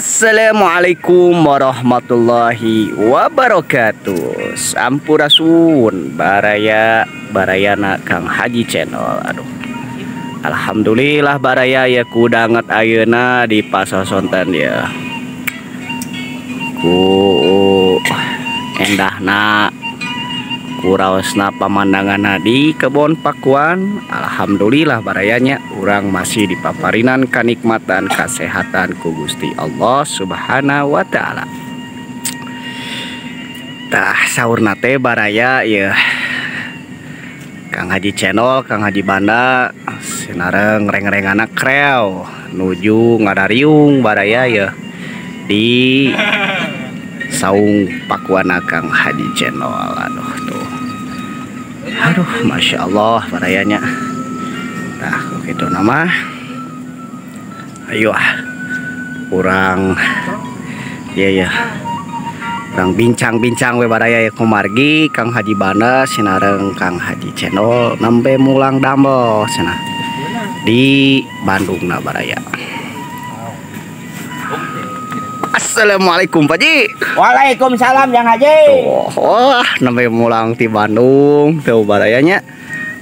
Assalamualaikum warahmatullahi wabarakatuh. Sampurasun baraya barayana Kang Haji Channel. Aduh, alhamdulillah baraya ya kudanget ayeuna di pasosonten ya. Ku endahna ku raosna pamandanganna di kebon Pakuan. Alhamdulillah barayanya urang masih dipaparinan kanikmatan kesehatan ku Gusti Allah Subhanahu wa taala. Tah saurna teh baraya ya Kang Haji Channel, Kang Haji Banda sinareng reng-rengana kreo nuju ngadariung baraya ya di saung Pakuan Kang Haji Channel. Aduh tuh, aduh masya Allah barayanya. Nah gitu nama, ayo ah kurang ya ya kurang bincang-bincang we baraya ya kumargi Kang Haji Banda sinareng Kang Haji Channel nembe mulang damel cenah di Bandung na baraya. Assalamualaikum Pak Haji. Waalaikumsalam Yang Haji. Tuh, wah nembe mulang ti Bandung tuh barayanya.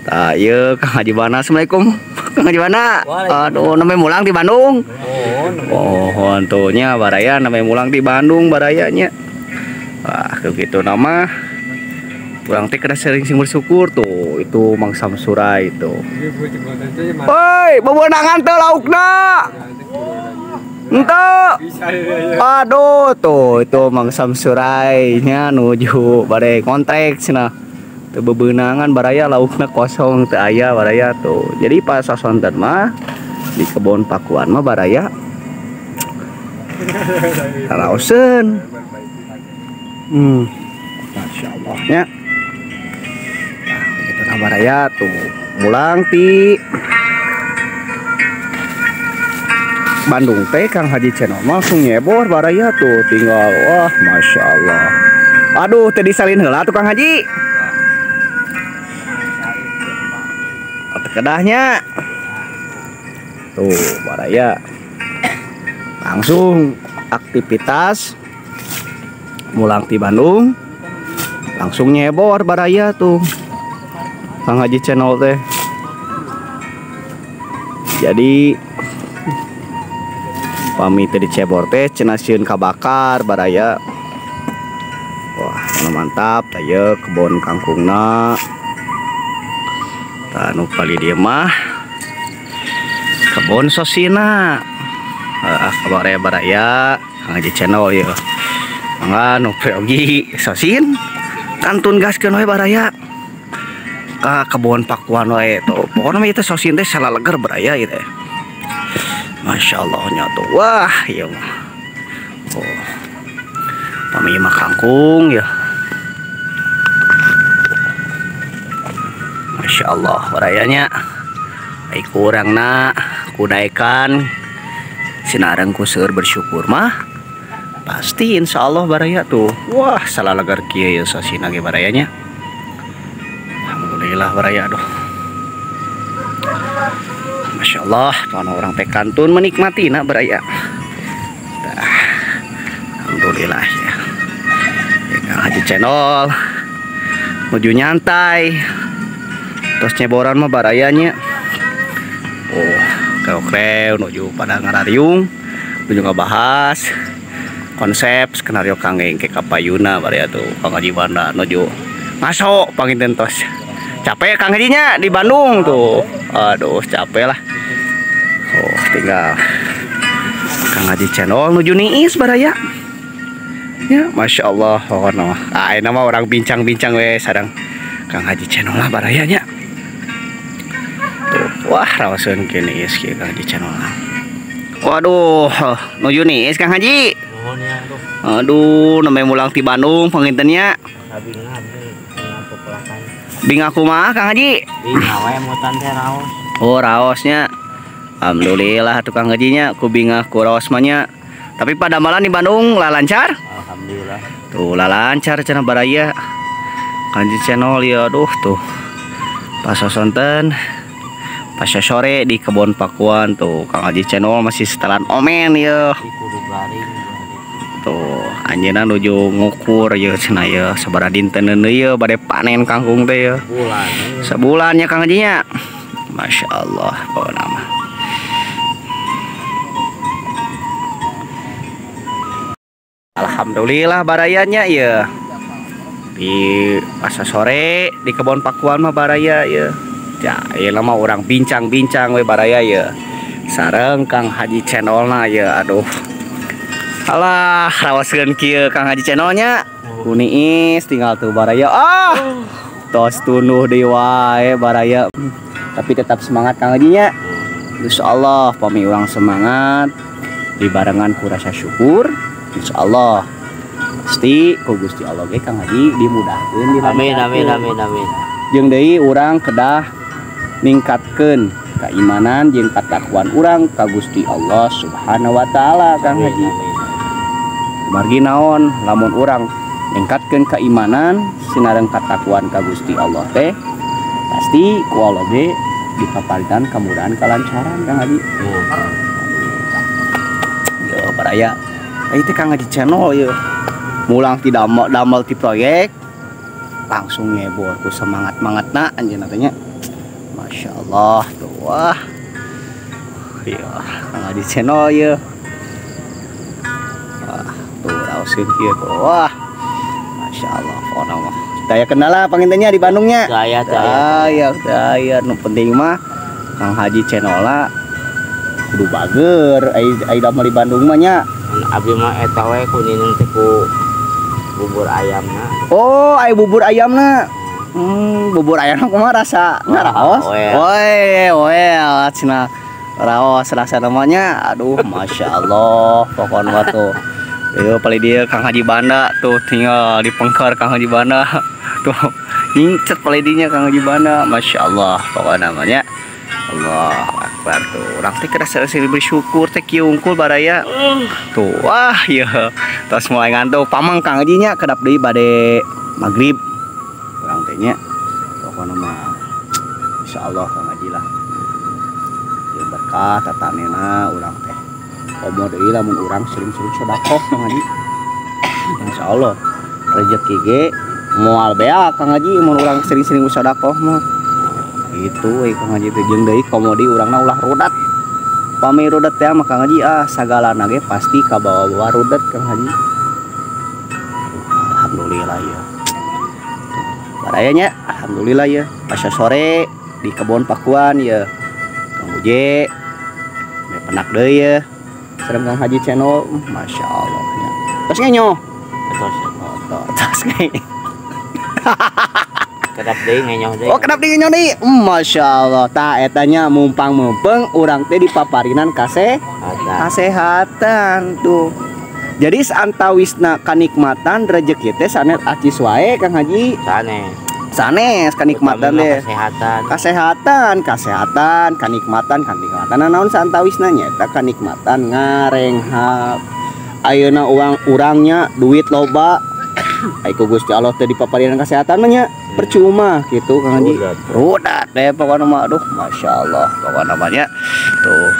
Tah ieu Kang Haji Banda. Assalamualaikum Kang Haji Banda. Aduh nembe mulang ti Bandung. Oh, tuh nya baraya nembe mulang ti Bandung barayanya. Wah, begitu nama. Urang teh kada sering sing bersyukur tuh, itu Mang Samsurai itu. Woi, bebenangan teu laukna. Ente. Aduh tuh itu Mang Samsurai nya nuju bade kontrek cenah. Teu bebenangan baraya laukna kosong teu aya baraya tuh. Jadi pas sasonten mah di kebon Pakuan mah baraya raoseun. Masya Allah nya. Nah, begitu nah baraya tuh mulang ti Bandung teh Kang Haji Channel langsung nyebor baraya tuh tinggal wah masya Allah. Aduh teh disalin heula tuh Kang Haji. Kedahnya tuh baraya langsung aktivitas mulang ti Bandung langsung nyebor baraya tuh Kang Haji Channel teh. Jadi pamit dicebor teh cenah sieun kabakar baraya. Wah, mantap tah kebon kangkungna. Tah nu pali dieu mah kebon sosina. Heeh, baraya baraya Kang Haji Channel ieu. Mangga nu pergi sosin kantun gaskeun we baraya ka kebon Pakuan wae tuh. Pokona mah ieu teh sosin teh salaleger baraya ieu teh. Masya Allah nya tuh. Wah ieu mah. Oh. Pami mah kangkung ya. Masya Allah barayanya. Ai kurangna kudaekan sinareng ku seueur bersyukur mah pasti insya Allah baraya tuh. Wah salaleger kieu ya sosina ge barayanya. Alhamdulillah baraya aduh. Masya Allah, kalau orang teh kantun menikmati nak baraya. Alhamdulillah ya. Ya Kang Haji Channel menuju nyantai. Terus nyeboran mah barayanya. Oh, kreo-kreo menuju pada ngarariung, menuju ngabahas konsep skenario kangge engke kapayuna baraya tuh Kang Haji Banda menuju masuk panginten tos. Capek Kang Hajinya di Bandung tuh. Aduh, capek lah. Oh, tinggal Kang Haji Channel nuju niis baraya. Ya, masya Allah, pokokna mah. Ah, ini mah orang bincang-bincang we sareng Kang Haji Channel lah barayanya. Tuh, wah raoseun kieu niis kieu Kang Haji Channel. Waduh, nuju niis Kang Haji. Aduh, namanya mulang ti Bandung panginten nya. Bingah kumaha Kang Haji? Bingah we mutan teh raos. Oh, raosnya. Alhamdulillah tukang hajinya ku bingah ku raos mah nya. Tapi pada malam di Bandung lah lancar? Alhamdulillah. Tuh lah lancar cenah baraya. Kang Haji Channel ya aduh tuh. Pas sonten pas sore di kebon Pakuan tuh Kang Haji Channel masih setelan omen ya. Garing. Tuh, anjeunna nuju ngukur ieu cenah ieu sabaraha dinten deui ieu bade panen kangkung teh ieu. Bulan. Sabulan nya Kang Haji nya. Masya Allah, pokona mah. Alhamdulillah barayanya ya. Di masa sore di kebon Pakuan mah baraya ya. Ya, ieu mah urang bincang-bincang we baraya ya. Sareng Kang Haji Cendolna ya, aduh. Alah, rawaskeun kieu Kang Haji Cendolnya. Kuniis tinggal tuh baraya. Ah. Tos tunduh deui wae baraya. Tapi tetap semangat Kang Haji nya. Insyaallah pami urang semangat dibarengan ku rasa syukur, insyaallah pasti ku Gusti Allah ge Kang Haji dimudahkeun Amin dilancarkeun. Amin amin amin. Jeung deui urang kedah ningkatkeun keimanan jeung katakwaan urang ka Gusti Allah Subhanahu wa taala Kang Amin, Haji. amin. Margi naon lamun urang ningkatkeun keimanan sinareng katakwaan ka Gusti Allah teh pasti ku Allah ge dipaparitan kemudahan kelancaran Kang Haji. Yo baraya. Itu Kang Haji Channel yo. Mulang ti damel ti proyek langsung nyebor ku semangat-mangatna anjeunna teh nya. Masya Allah tuh wah. Iya, Kang Haji Channel ye. Wah, tuh raoseun kieu tuh. Wah. Masya Allah pokona mah. Daya kendala pangintennya di Bandungnya. Daya daya. Daya daya nu penting mah Kang Haji Channel kudu bager ai damel di Bandung mah nya. Abi mah eta we ku ninung teh ku bubur ayamna. Oh, ai bubur ayamna. Bubur ayamna kumaha rasa? Raos. Woi, woi, cenah raos rasa namanya. Aduh, Masya Allah, pokoknya mah tuh. Yo paling dia Kang Haji Banda tuh tinggal di pengker Kang Haji Banda. Tuh nyincet paling dinya Kang Haji Banda. Masya Allah, pokoknya namanya. Allah Akbar tuh. Urang teh kedah sering bersyukur teh kieu unggul baraya. Tuh, wah ya. Tos mulai ngantuk pamang Kang Haji nya kedap deui bade magrib. Urang teh nya pokona mah insyaallah Kang Haji lah. Ieu berkah tatanena urang teh. Komo deui lamun urang sering-sering sedekah Kang Haji. Insyaallah rezeki ge moal beak Kang Haji mun urang sering-sering sedekah mah. Itu we Kang Haji teh jeung deui komo deui urangna ulah rudat. Pami rudat teh mah Kang Haji ah sagalana ge pasti kabawa-bawa rudat Kang Haji. Alhamdulillah ya. Barayanya alhamdulillah ya. Pas sore di kebon Pakuan ya. Kang Uje penak deui ya. Sareng Kang Haji Channel, Masya Allah nya. Tos ngenyo. Tos. Tos ngenyo. Kedap deui ngenyoh deui. Oh, kedap deui ngenyoh deui. Masya Allah. Tah eta nya mumpang-mumpeng urang teh dipaparinan kasehatan tuh. Jadi saantawisna kanikmatan rejeki teh sanes acis wae Kang Haji. Sanes. Sanes kanikmatan teh. Kesehatan. Kesehatan, kesehatan, kanikmatan, kanikmatan. Nah, naon saantawisna nya eta kanikmatan ngarenghap. Ayeuna uang urangnya duit loba. Ai ku Gusti Allah teh dipaparinan kesehatan mah nya percuma gitu Kang Haji. Rudat deh pokokna mah aduh Masya Allah pokokna mah nya. Tuh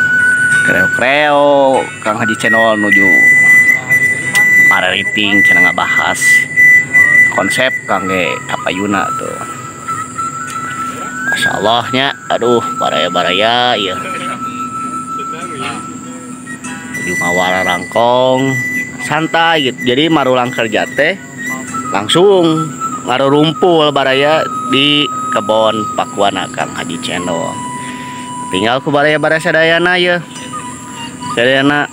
kreo-kreo Kang Haji Channel nuju marariting cenah ngabahas konsep kangge kapayuna tuh. Masya Allah nya aduh baraya-baraya ieu. Nuju ngawara rangkong santai gitu. Jadi marulang kerja teh langsung ngarurumpul baraya di kebon Pakuan Kang Haji Channel. Tinggal ku baraya-baraya sadayana ya. Sadayana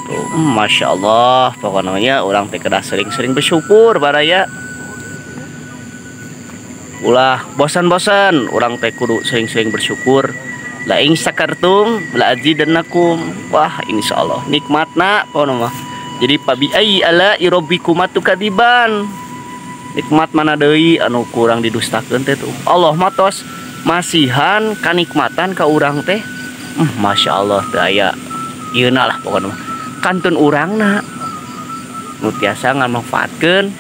tuh Masya Allah pokoknya orang teh kedah sering-sering bersyukur baraya. Ulah bosan-bosan orang teh kudu sering-sering bersyukur. La ing sakartum la azidannakum. Wah insyaallah nikmatna pokokna mah. Jadi pabi ai ala irabbikuma tukadiban. Nikmat mana deui anu kurang didustakeun teh tuh. Allah mah tos masihan kanikmatan ka urang teh. Masya Allah teu aya ieuna lah pokona mah. Kantun urangna nu tiasa ngamanfaatkeun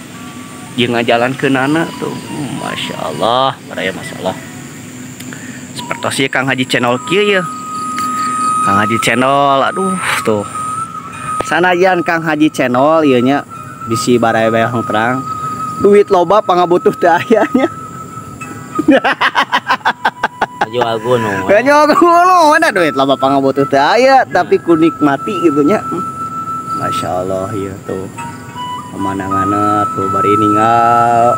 jeung ngajalankeunana tuh. Masya Allah, baraya Masya Allah. Sapertos ieu Kang Haji Channel kieu ye. Kang Haji Channel aduh tuh. Sanajan Kang Haji Channel ieu nya bisi baraya bayang terang. Duit loba pangabutuh teu aya nya. Jual gunung. Jual gunung mana duit loba pangabutuh teu aya tapi ku nikmati gitu nya. Masya Allah ieu tuh pemandanganna tuh bari ninggal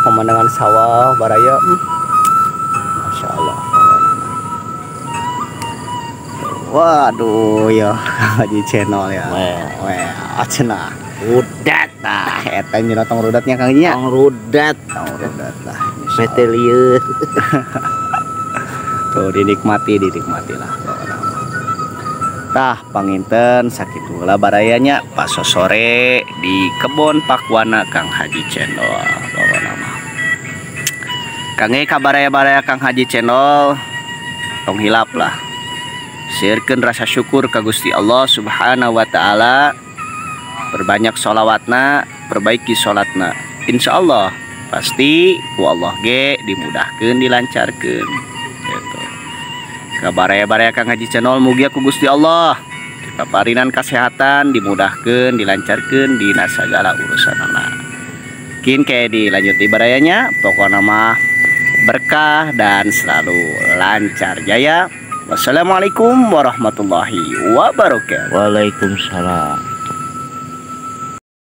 pemandangan sawah baraya. Masya Allah pemandangan. Waduh ya Haji Channel ya. Wah, cenah. Rudat tah eta nya tong rudatnya Kang nya. Tong rudat, tong rudat lah. Metelieu. Tuh dinikmati, dinikmati lah. Tah panginten sakitu heula barayanya pas sore di kebon Pakuana Kang Haji Channel. Pokona mah. Kangge ka baraya-baraya Kang Haji Channel tong hilap lah. Sirkeun rasa syukur ka Gusti Allah Subhanahu wa taala. Perbanyak sholawatna, perbaiki sholatna. Insya Allah pasti ku Allah ge dimudahkeun, dilancarkeun. Gitu. Ka baraya-baraya Kang Haji Channel mugia ku Gusti Allah dipaparinan kesehatan, dimudahkeun, dilancarkeun dina sagala urusanana. Kin ke dilanjut di barayanya, pokokna mah berkah dan selalu lancar jaya. Wassalamualaikum warahmatullahi wabarakatuh. Waalaikumsalam.